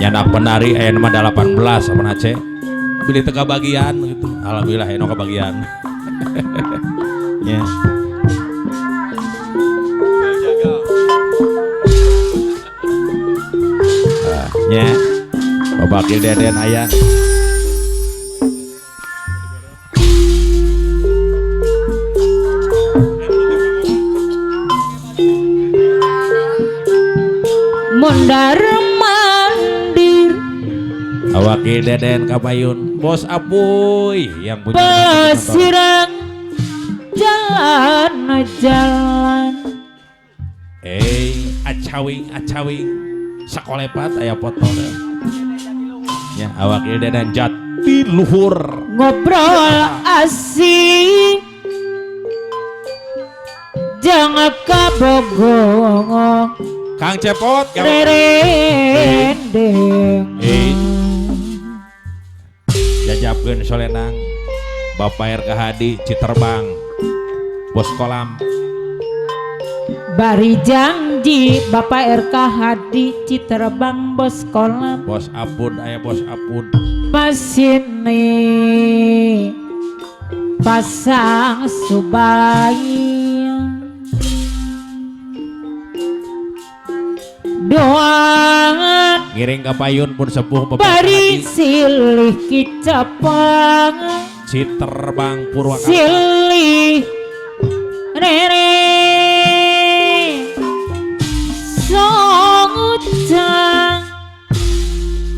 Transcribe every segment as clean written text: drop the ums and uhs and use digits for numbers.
Nyanak penari aya mah 18 apa Aceh. Pilih teu kabagian gitu. Alhamdulillah aya nu kabagian. Ya. Nya. Bapak Wakil Deden aya. Mondar mandir Wakil Deden Kabayun, Bos Apuy yang punya pesirang jalan-jalan. Acawing acawing sakolepat aya foto deh. Ya, Wakil Deden Jatiluhur ngobrol asik jangan kabogong Kang Cepot rerendeng. Jajapkeun solenang Bapak RK Hadi Citerbang Bos Kolam bari janji Bapak RK Hadi Citerbang Bos Kolam Bos Apun aya Bos Apun pasini pasang subai doangan ngiring ka payun pun sepuh Bapak bari silih kicepang Citerbang Purwakarta silih rere songucang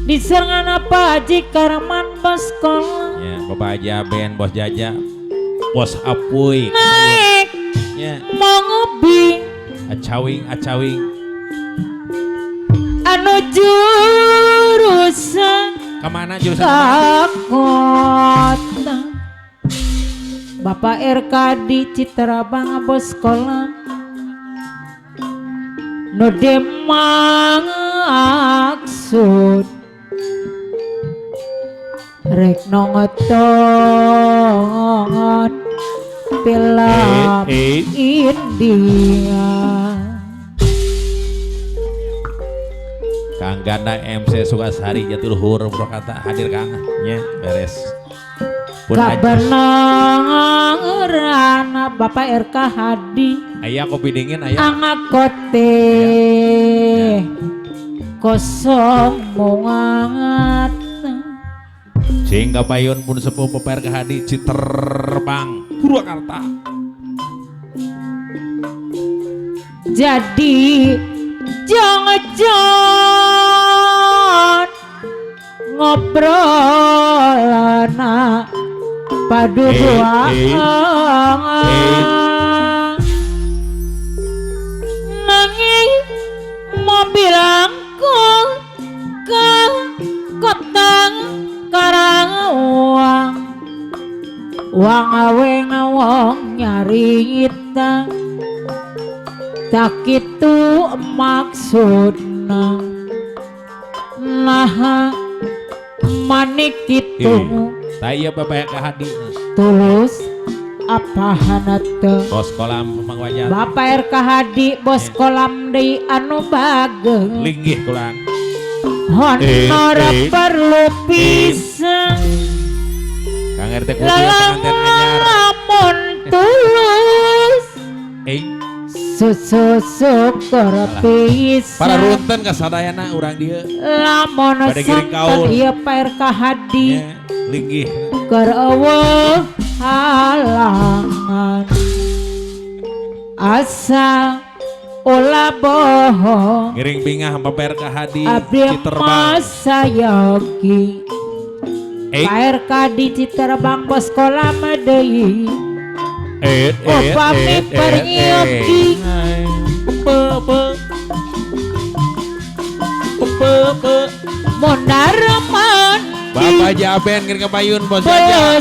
diserangan apa Haji Karman Bos Kolam ya, Bapak Haji Aben Bos Jaja Bos Apuy naik ya. Mongobi acawing acawing anu jurusan kemana jurusan ke kota Bapak RK di Citerbang Bos Kolam nu dimaksud rek nonton film India. Kang Ganda MC Sukasari Jatiluhur Purwakarta hadir Kang nya beres. Kabeneran Bapak RK Hadi aya kopi dingin aya angakote kosong mungat sing kapayun pun sepuh Bapak RK Hadi Citerbang Purwakarta. Jadi jangan ngobrol anak padu nanging mobil angkot ke kota Karawang wang awe ngawong nyarita tak itu maksudna nah manik itu taya Bapak RK Hadi tulus apa hanate Bos Kolam Mang Wajan Bapak RK Hadi Bos Kolam deui anu bageng linggih kulang honor perlu pisang Kang RT kudu pengantin anyar lamun tulus susu syukur pisan para runten kasadayana urang dieu lamun santen ieu Pak RK Hadi linggih keur eueuh halangan asa ulah bohong ngiring bingah Bapak RK Hadi Citerbang sayogi Pak RK di Citerbang Bos Kolam deui upami peryogi mondar mandi Bapak Haji Aben ngiring kapayun Bos Jaja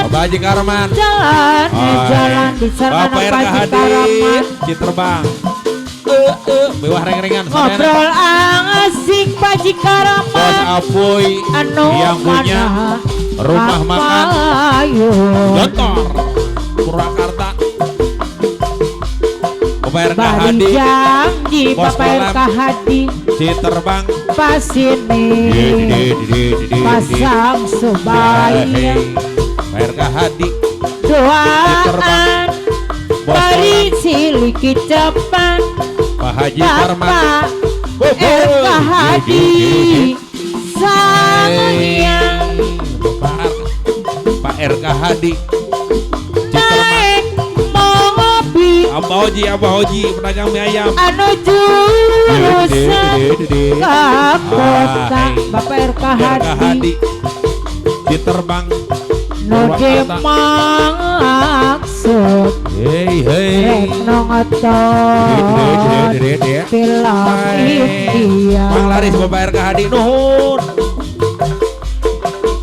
Bapak Haji Karman jalan jalan di sana Bapak RK Hadi Citerbang mewah reng-rengan ngobrol asik Pak Haji Karman Bos Apuy yang punya rumah makan Jontor Purwakarta. Bapak Bapak RK Bari Hadi janji Bos Bapak kolam. RK Hadi Citerbang pasini pasang sebaya Pak RK Hadi doaan Bos bari kolam siliki cepat Pak Haji Parman Bapak RK Hadi sayang Pak RK Hadi Citerbang naik mobil Abah Oji, Abah Oji, pedagang mie ayam. anu jurusan ke kota Bapak RK RK Hadi Hadi Citerbang nu dimaksud Hei hei rek nonton film India Mang laris Bapak RK Hadi nuhun.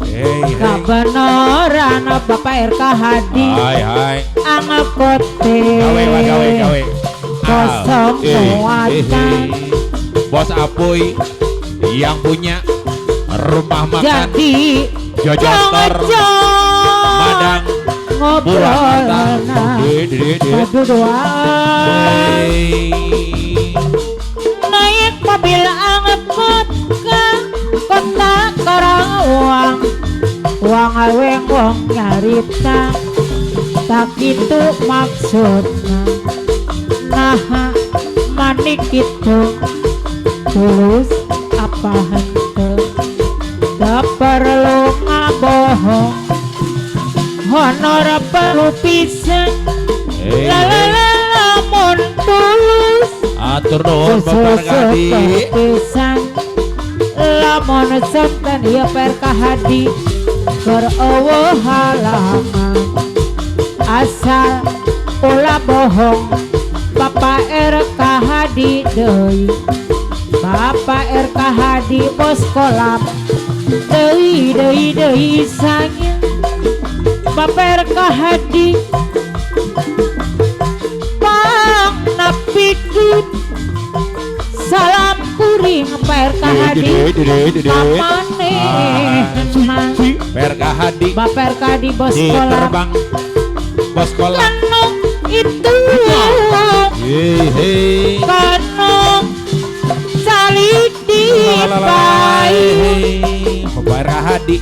Hei hei. Kabeneran Bapak RK Hadi Hai hai. angkote Gawe Pak gawe gawe. Kosong muatan. Bos Apuy yang punya rumah makan jadi Jojotor Madang ngobrol Purwakarta. Berduaan naik mobil angkot ke kota Karawang wang aweng wong nyarita tak itu maksudna nah manik itu tulus apa henteu tak perlu ngabohong honor perlu pisan Hey, la la la lamun tulus Atur nuhun Bapak RK Hadi. pisan lamun sonten ieu RK Hadi keur eueuh halangan asal ulah bohong Bapak RK Hadi deui Bapak RK Hadi bos kolam deui deui deui sayang Bapak RK Hadi pang napidut salam kuring Pak RK Hadi pamanehna RK Hadi Bapak RK Hadi bos kolam Citerbang Bos kolam. kanu itu Hei hei. kanu salidi pai Bapak RK Hadi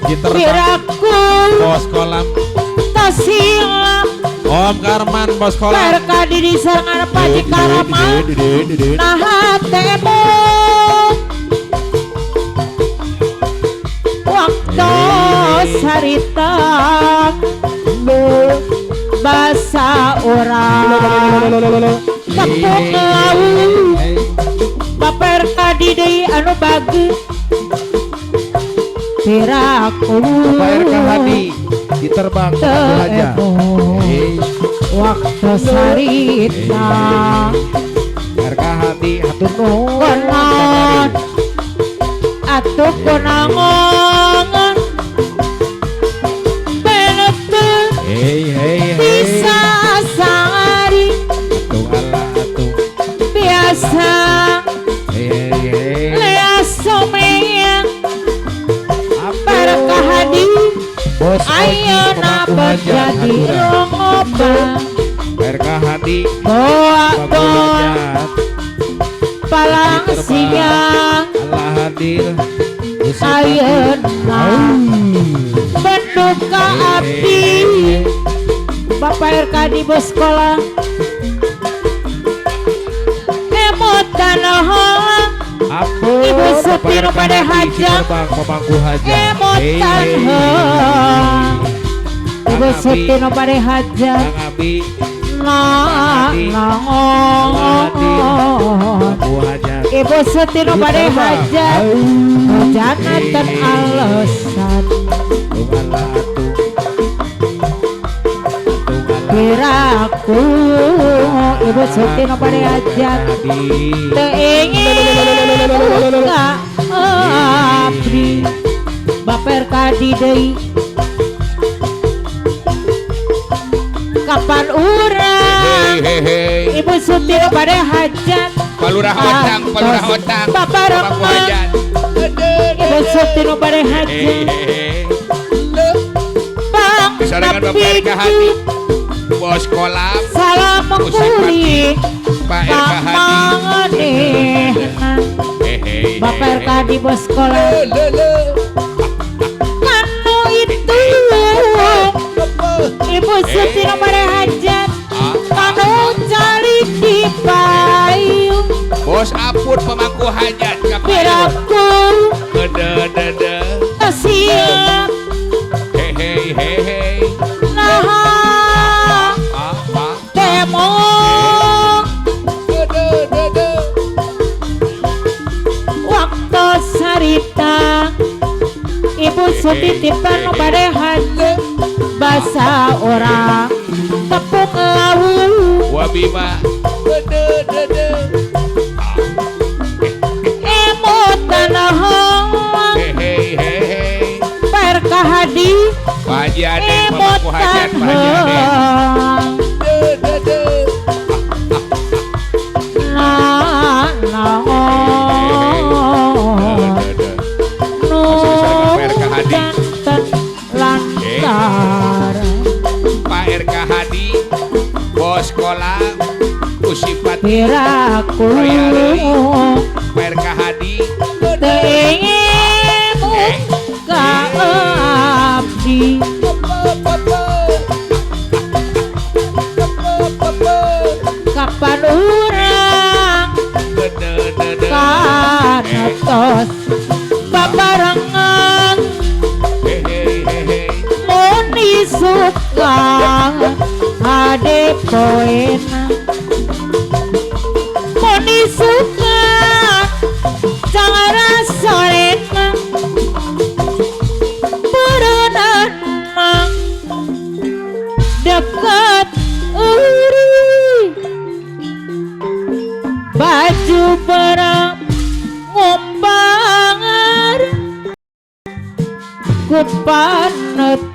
Citerbang piraku Bos kolam tasilap Om Karman bos kolam. RK Hadi di serangan Paji Karama nah temu waktu sarita basa orang tepuk lau Bapak RK Hadi deui anu bagi piraku Bapak RK Hadi Citerbang teu aja. emo waktu sarita RK Hadi hatur nuhun. konon atuh konangan beneteu Hei hei hei. bisa sari Atuh ala atuh. biasa Hei hei hei. lea someang Ampun. RK Hadi Bos Oji ayeuna pemangku hajat berjadi haturan. loba RK Hadi boa pemangku boa hajat. palang siang Allah hadir. ayeuna benduka abdi Bapak RK di bos sekolah kemutan hola Ampun. Ibu Bapak Suti nu RK pada Hadi hajat. Citerbang pemangku hajat. kemutan Hei, hei, hola Ibu Kang Abi. Suti nu pada hajat Kang Abi na nangon pemangku hajat. Ibu Suti nu pada hajat janatan alasan Atuh ala atuh. Atuh ala piraku Ibu Suti nu pada hajat Hadi. teu ingin ka abdi Bapak RK Hadi deui kapan urang Hei hei. Ibu Suti nu pada hajat Palurah otang, palurah otang. Bapak Pemangku Rahman hajat. Ibu Suti nu pada Hei hajat hei hei. Bang Disarankan Bapak RK Hadi. Bos kolam salam Usai kuring Pak RK Hadi. Pamanehna. Hehe. Bapak RK Hadi bos sekolah. Le le. Kanu itu Ibu Suti nu bade hajat, kanu calik di payung. Bos Apun pemangku hajat ka payun. Piraku Dede dede. siap. Hehe hehe. Nah, Ah ah. temong Dede dede. waktu sarita Ibu Suti tipe nu bade hajat, basa orang tepung lawu. Wabima. Dede dede. Emutan hoang. Hehe hehe. Pak Hadi. Pak Haji Aden pemangku hajat Emutan Pak Haji Aden. hoang. Dede dede. Na naon Dede. nu Pak RK Hadi. janten lantaran. Pak RK Hadi bos sekolah Usipat Piraku Pak RK Hadi. Teu emut ka abdi. Kapan urang Dede dede. Kanatos babarengan? Hehe hehe. Muni suka hade poena, muni suka cara sorena, berenang dekat uri, baju berang ngombangar kupanet.